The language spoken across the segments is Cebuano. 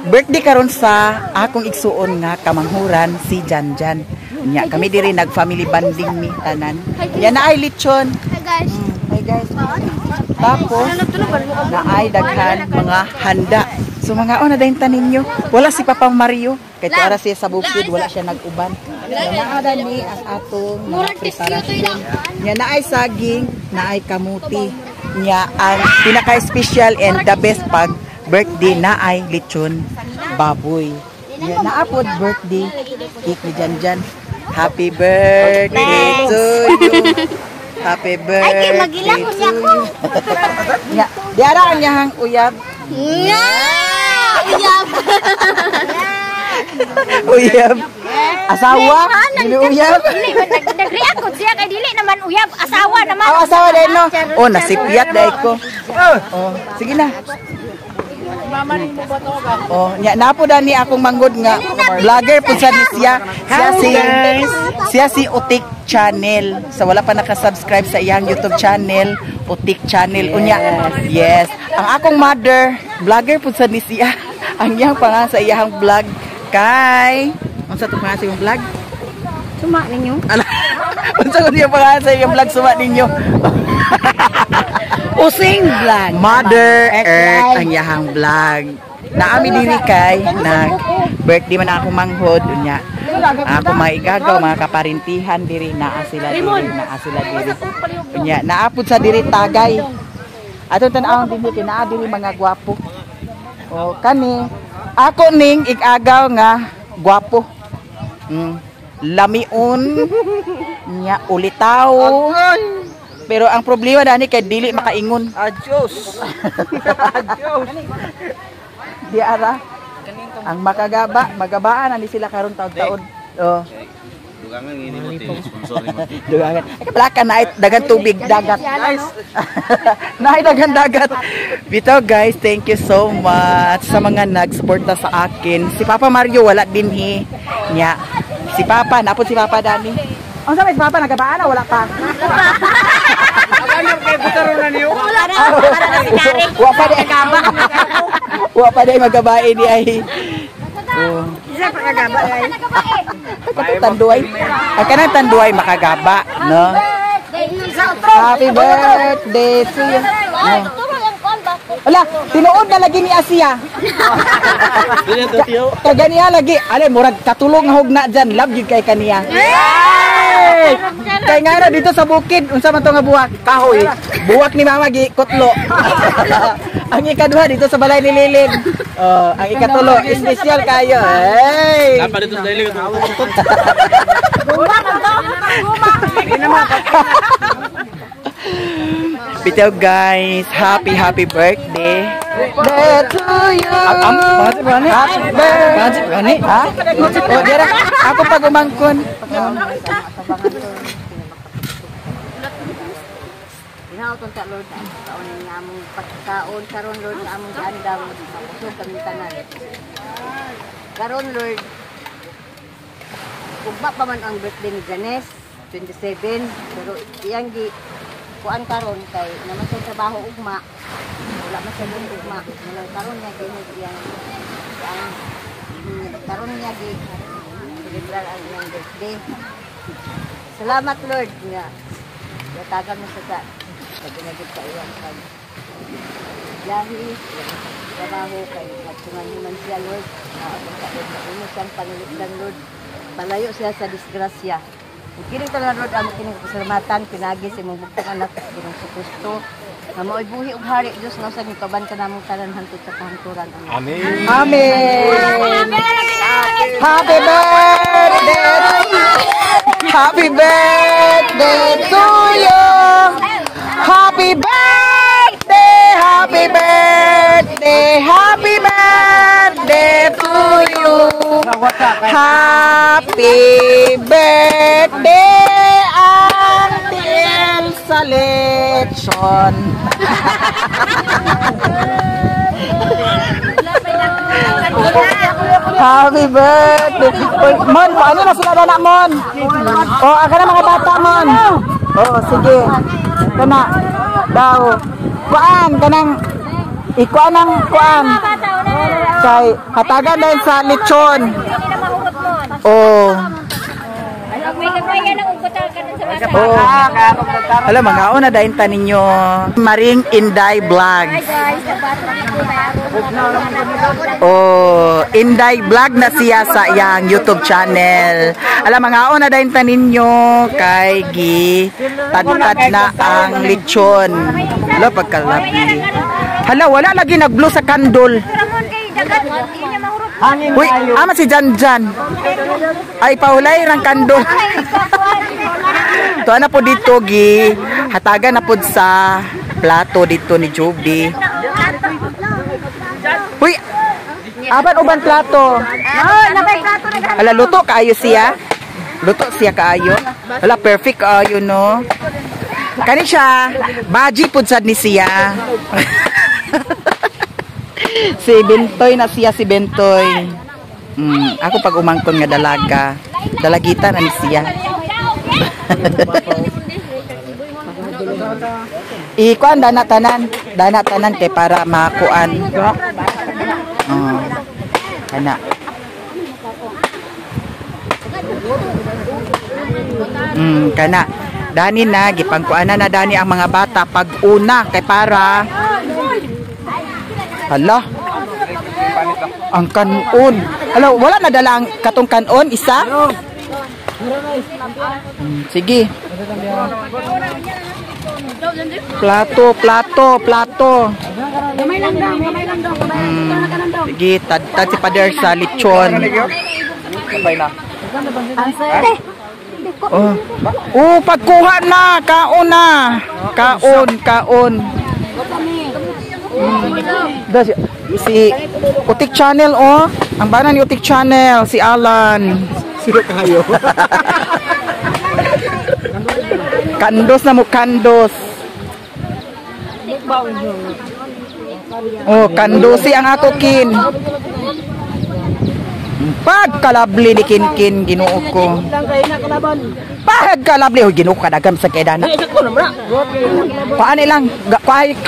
Birthday karon sa akong igsuon nga kamanghuran, si Janjan. Nya kami diri nag family bonding mi tanan. Nya naay lechon. Hi guys. Hi guys. Tapos naay daghan mga handa. So mga na dayon ninyo. Wala si Papa Mario kay tuara siya sa bukid, wala siya nag-uban. Nya naa ni ang atong mga preparasyon. Nya naay saging, naay kamuti. Nya ang pinaka-special and the best pag birthday, naay lechon baboy. Nya naa pod birthday cake ni Janjan. Happy birthday to you. Happy birthday Ay, kay to you. Nya, diara ang iyahang uyab. Nga! Uyab. Uyab. Asawa, dili uyab. Dili man nag-react ko siya kay dili naman uyab, asawa naman. Oh, asawa din, no. Oh, nasipyat dai ko. Oh, sige na. Oh, nya napo dani akong manggod nga vlogger pud sa ni siya. Siya si Utik Channel. Sa wala pa naka-subscribe sa iyang YouTube channel, Utik Channel. Unya, yes. Ang akong mother, vlogger pud sa ni siya. Ang iyang pangalan sa iyang vlog kay, unsa to pangalan sa iyong vlog? Suma ninyo. Ala, unsa ko niya pangalan sa iyong vlog, suma ninyo? Using Vlog. Mother Earth ang iyahang vlog. Naami diri kay nag birthday man akong manghod, unya. Ako mga igagaw, mga kaparintihan diri, naa sila diri, naa sila diri. Unya naapod sa diri tagay. Ato tan-awon dinhi kay naa diri mga gwapo. O kani ako ning igagaw nga gwapo. Lamion nya ulitaw. Pero ang problema dani kay dili makaingon. Adios. Adios. Di ara. Ang makagaba, magabaan na ni sila karon taod-taod. Oh. Dugangan ngini mo ti sponsor nimo. Dugangan. Ay kabalaka na dagan tubig dagat. Naay dagan dagat. Bitaw guys, thank you so much sa mga nagsuporta sa akin. Si Papa Mario wala dinhi. Nya. Si Papa, napod si Papa dani. Unsa may si Papa, nagabaan na wala pa? Ano kay butaro na niyo? Wala na, para na si Kari. Wa pa di. Wa pa di magabae ni ay. Oh. Isa pa kagaba ay. Katong tanduay. Ang kanang tanduay makagaba, no? Happy birthday to you. No. Wala, tinuod na lagi ni Asia. Dili to tiyo. Kay ganiya lagi, ale murag katulong nga hugna dyan, love yun kay kaniya. Hey! Kay nga na dito sa bukid, unsa man to nga buwak? Kahoy. Buwak ni mama gi kutlo. Ang ikaduha dito sa balay ni Lilin. Oh, ang ikatulo, espesyal kayo. Hey! Dapat dito sa dili ko. Guma man to. Guma. Bitaw guys, happy happy birthday. Birthday to you. Happy birthday. Ha? Oh, dira ako pag umangkon. Ginaw ta Lord ang taon nga among pagkaon karon, Lord, nga among giandam, mabusog kami tanan. Karon, Lord, ugma pa man ang birthday ni Janes, 27, pero iyang gi kuan karon kay naman sa trabaho ugma. Wala man siya diri ugma. Ngayon karon niya gi iyang ang karon niya gi celebrar ang iyang birthday. Salamat, Lord, nga yatagan mo sa pag sa iyang pag biyahe, trabaho kay nagtungan man siya, Lord. Naabot sa Lord, imo siyang panulipdan, Lord. Palayo siya sa disgrasya. Ug kini tanan, Lord, amo kining pasalamatan pinagi sa imong bugtong anak, Ginoong Kristo. Nga mao'y buhi ug hari Dios nga usab kauban ka namong tanan hangtod sa kahangturan. Amen. Amen. Happy birthday. Happy birthday to you. Happy birthday, happy birthday, happy birthday to you. Happy birthday, Auntie Elsa Lechon. Happy birthday. Uy, Mon, paano na sila na, Mon? Oh, aka na mga bata, Mon. Oh, sige. Kana daw. Kuan kanang ikuan ang kuan. Kay hatagan din sa lechon. Oh. Oh. Alam, mga una dahin ta ninyo. Maring Inday Vlogs. Oh, Inday Vlog na siya sa iyang YouTube channel. Alam, mga una dahin ta ninyo kay gi tadtad na ang lechon. Hala, pagkalabi. Hala, wala lagi nag-blow sa kandol. Uy, ama si Jan Jan. Ay, paulay rang kandol. To na po dito gi hatagan na po sa plato dito ni Juby. Uy, aban uban plato. Hala, luto kaayo siya. Luto siya kaayo. Hala, perfect kaayo no. Kani siya, baji pud sad ni siya. Si Bentoy na siya, si Bentoy. Ako pag umangkon nga dalaga, dalagita na ni siya. Ikuan dana tanan kay para makuan. Oh. Kana. Kana. Dani na gipangkuanan na dani ang mga bata pag una kay para hala. Ang kanon. Hala, wala na dala ang katong kanon isa? Sige. Plato, plato, plato. Sige, tad si Pader sa lechon. Oh. Oh, pagkuha na, kaon na. Kaon, kaon. Si Utik Channel, oh. Ang bana ni Utik Channel, si Alan. Sino kayo? Kandos na mo, kandos. Oh, kandosi ang ako, Kin. Pagkalabli ni Kinkin, Ginoo ko. Pagkalabli, oh, Ginoo ka dagam sa kaydana. Kuan lang,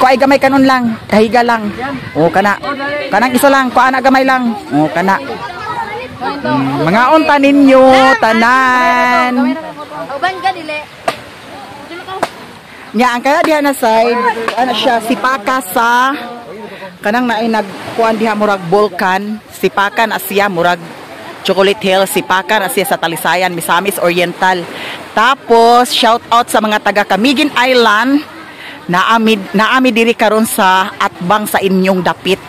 kuay gamay kanon lang, kahiga lang. Oh, kana. Kanang isa lang, kuan na gamay lang. Oh, kana. Mga unta ninyo, tanan. Nya ang kaya diha na side, ano siya, sipaka sa kanang naay nagkuan diha murag volcan, sipakan siya murag Chocolate Hill, sipakan siya sa Talisayan, Misamis Oriental. Tapos shout out sa mga taga Camiguin Island, naami diri karon sa atbang sa inyong dapit.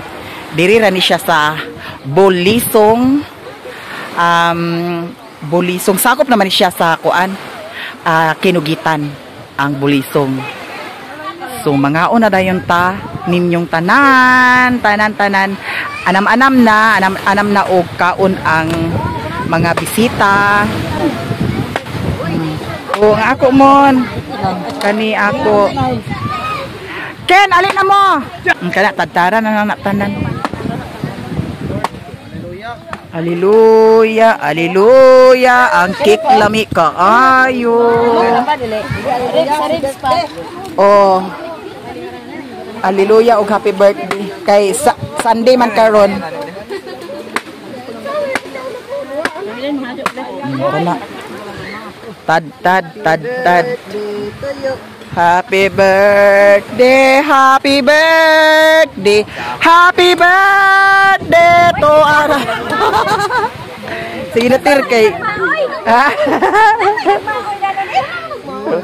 Diri ra ni siya sa Bolisong, Bolisong sakop naman siya sa kuan, Kinugitan ang Bolisong. So mga una dayon ta ninyong tanan, tanan tanan, anam-anam na, anam-anam na og kaon ang mga bisita. Oh, ang ako mon. Kani ako. Ken, alin na mo. Kana tadtara na na tanan. Hallelujah, hallelujah, ang cake lami kaayo. Oh. Hallelujah og happy birthday kay Sunday man karon. Kana. Tad tad tad tad. Happy birthday, happy birthday, happy birthday to Ara. Sige na tir kay.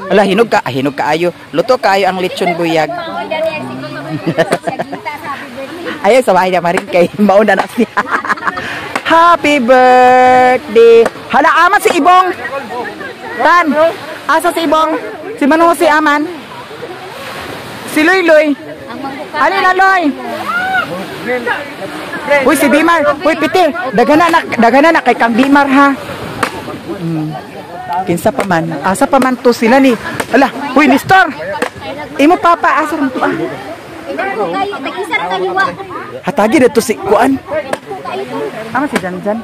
Ala, hinog ka, hinog kaayo. Luto kaayo ang lechon buyag. Ayaw sa bahay na marin kay mauna na siya. Happy birthday. Hala, aman si Ibong. Tan, asa si Ibong? Si Manong si Aman. Si Loy Loy. Alin na Loy? Uy, si Bimar. Uy, Peter. Dagana na kay Kang Bimar ha. Kinsa pa man. Asa pa man to sila ni. Ala, uy, Nestor. Imo papa asa ron to ah. Hatagi dito si kuan. Ama si Janjan.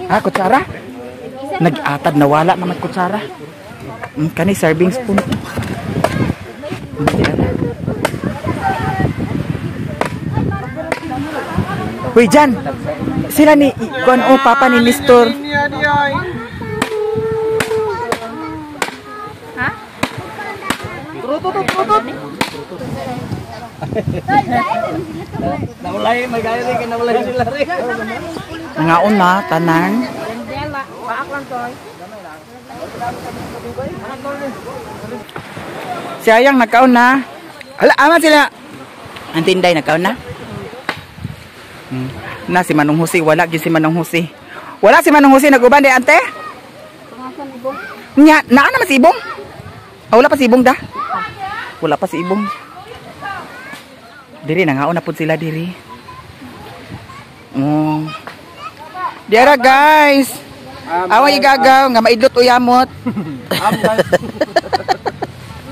Ah, kutsara. Nag-atad na wala naman kutsara. Kani serving spoon. Huy, Jan. Sila ni kuan o papa ni Nestor. Naulay, may gaya rin, naulay sila rin. Nangaon na tanan. Si Ayang nagkaon na. Hala, ama sila. Ang Tinday nagkaon na. Na si Manong Jose, wala gyud si Manong Jose. Wala si Manong Jose nag-uban di ante? Nya, naa naman si Ibong? Ah, wala pa si Ibong da? Wala pa si Ibong. Diri nangaon na pud sila diri. Oh. Diara guys. Away igagaw nga maidlot uyamot.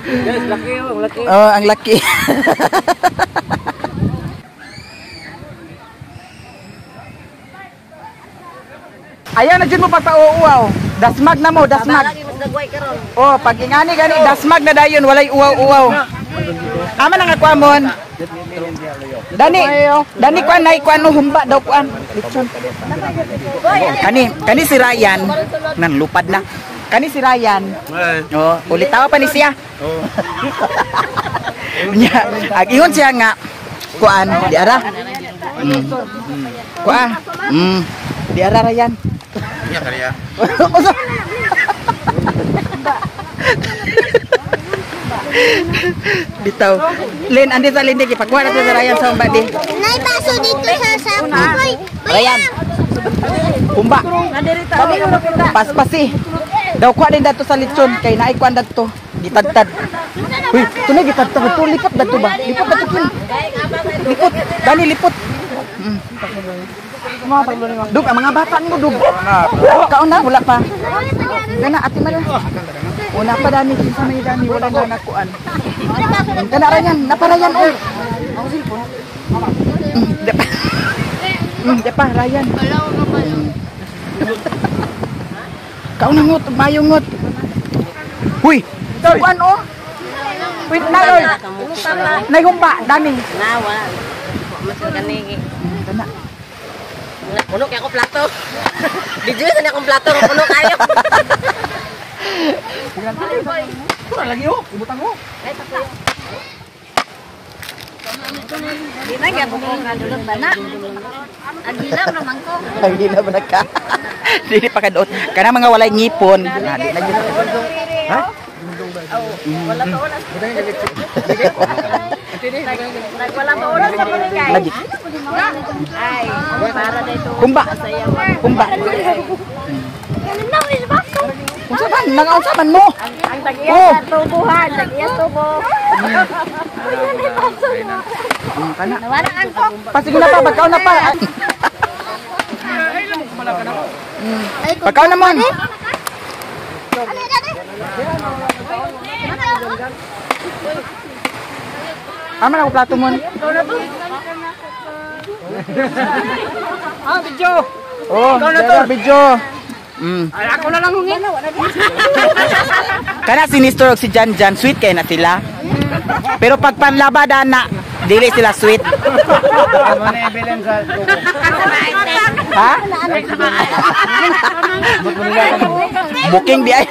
Guys, laki oh, laki. Oh, ang laki. Ayaw na dyan mo pagpauuaw. Dasmag na mo, dasmag. Oh, pag ingani gani dasmag na dayon, walay uwaw-uwaw. Ama na nga kuamon. Dani, dani kuan nay kuan no humba daw kuan. Lechon. Kani, kani si Ryan nan lupad na. Kani si Ryan. Oh, ulit tawa pa ni siya. Nya, ag ingon siya nga kuan di ara. Kuan. Di ara Ryan. Iya kali ya. Bitaw. Lin, andi sa lindi gipagkuha na sa Ryan sa humba di. Nay baso dito sa sako. Ryan. Humba. Paspasi. Daw kuha din dato sa litson kay naay kuan dadto. Gitadtad. Uy, tunay gitadtad to, lipot dadto ba? Lipot dadto kin. Lipot. Dani lipot. Dug ang mga bata mo dug. Kaon na wala pa. Kana ate man. Una pa dani kinsa may dani wala na nakuan. Kana ra yan, naparayan oy. Di pa. Di pa Ryan. Kaon na ngot, mayo ngot. Huy, kuan oh. Wait na oy. Nay humba dani. Nawa. Mas gani. Kana. Puno kay ako plato. Video sa akong plato, puno kayo. Kurang lagi oh, ibutang mo. Di na gyud ko kadulot ba na. Ang hilam naman ko. Ang hilam na ka. Dili pa kaduot. Kana mga walay ngipon. Na, di na gyud. Ha? Wala pa oras. Wala pa oras sa barangay. Lagi. Ay, para dito. Humba. Humba. Unsa man? Nangaunsa man mo? Ang tag-iya Oh. sa tubuhan, tag-iya tubo. Kana. Wala ang ko. Pasige na pa, pagkaon na pa. Pagkaon na mon. Ama na ko plato mon. Ah, video. Oh, na video. Ay, ako na lang hungi. Kana si Nestor ug si Jan Jan sweet kay na sila. Pero pag panlabada na, dili sila sweet. Amo na ibilin sa tubo. Ha? Booking di ay.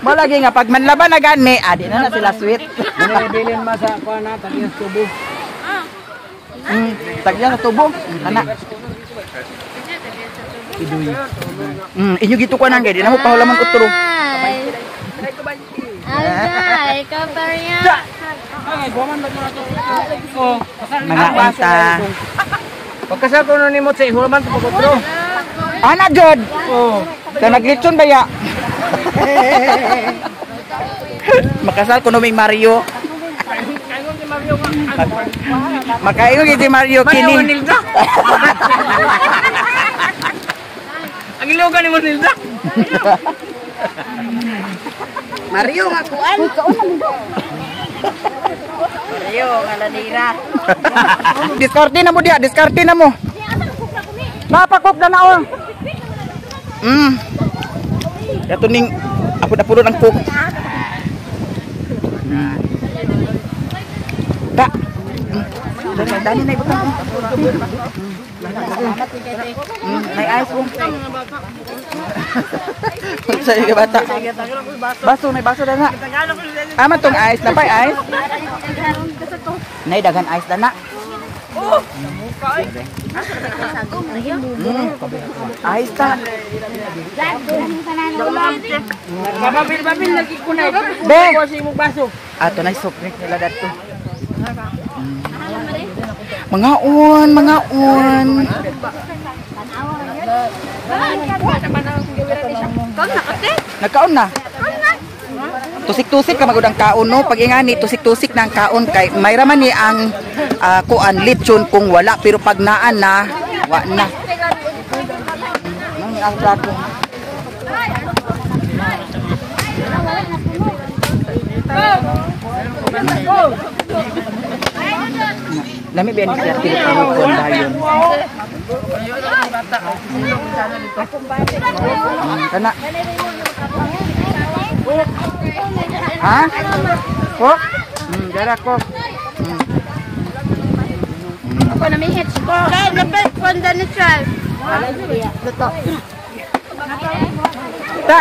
Malagi nga pag manlaban na gani, adi na na sila sweet. Amo na ibilin ma sa kuan na tagiyas tubo. Tagya sa tubo. Kana. Inyo gitu ko nang di na mo pahulaman utro. Ay, kabarya. Mga unta. Pagkasal ko na nimo sa hulaman to pagutro. Ana jod. Oh. Sa naglitson ba ya? Makasal ko numing Mario. Makaingon si Mario kini. Nilda. Ang ilogan ni mo Nilda. Mario nga kuan. Mario nga ladira. Diskarte na mo diya, diskarte na mo. Napakop na na oh. Dato ning apod-apod ang cook. Ta. Dani na ibutang. May ice ko. Sa iyo bata. Baso, may baso na. Ama tong ice, napay ice. Nay daghan ice dana. Ice ta. Babil lagi ko na. Be. Sa imong baso. Ato na soft drink nila dadto. Mga on, mga on. Nagkaon na. Tusik-tusik ka magud ang kaon no. Pag ingani tusik-tusik na ang kaon kay mayra man ni ang kuan lechon kung wala, pero pag naa na wa na. Nang ang plato. Lami ba ni siya tinutawag ko dayon. Kana. Ha? Kok? Dara kok. Ako na may hits ko. Kaya dapat panda ni Charles. Ta.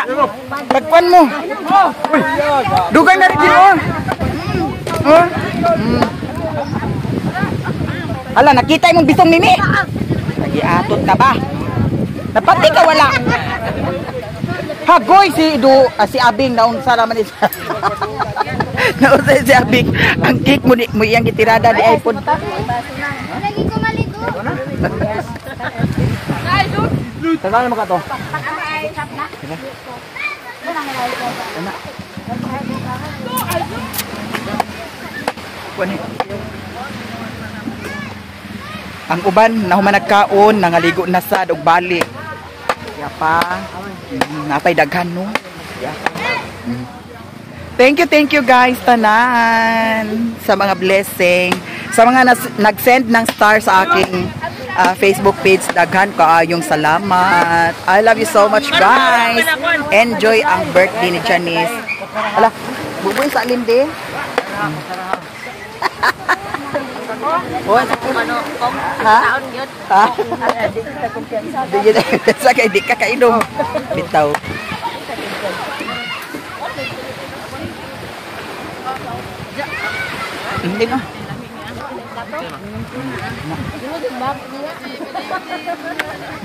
Tagpan mo. Dugay na rin oh. Oh. Hala, nakita imong bisong nini. Nagiatot ka ba? Napati ka wala. Hagoy si do si Abing naunsa raman ni. Naunsa si Abing ang cake mo ni mo iyang gitirada di iPhone. Lagi ko maligo. Tanan mo ka to. Ang uban nahuman nagkaon, nangaligo na sad og balik. Ya pa. Napay daghan no. Ya. Thank you guys tanan sa mga blessing, sa mga nag-send ng star sa aking Facebook page. Daghan kaayong salamat. I love you so much guys. Enjoy ang birthday ni Janice. Ala, bubuy sa linde. Oh, ha? Ha? Di sa kay di ka kainom. Bitaw. Hindi na.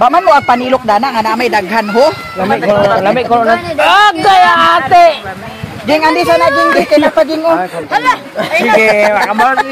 Baman mo ang panilok dana nga na may daghan ho. Lami ko na. Agay ate. Ging andi sa naging di kay napaging oh. Sige, makamari.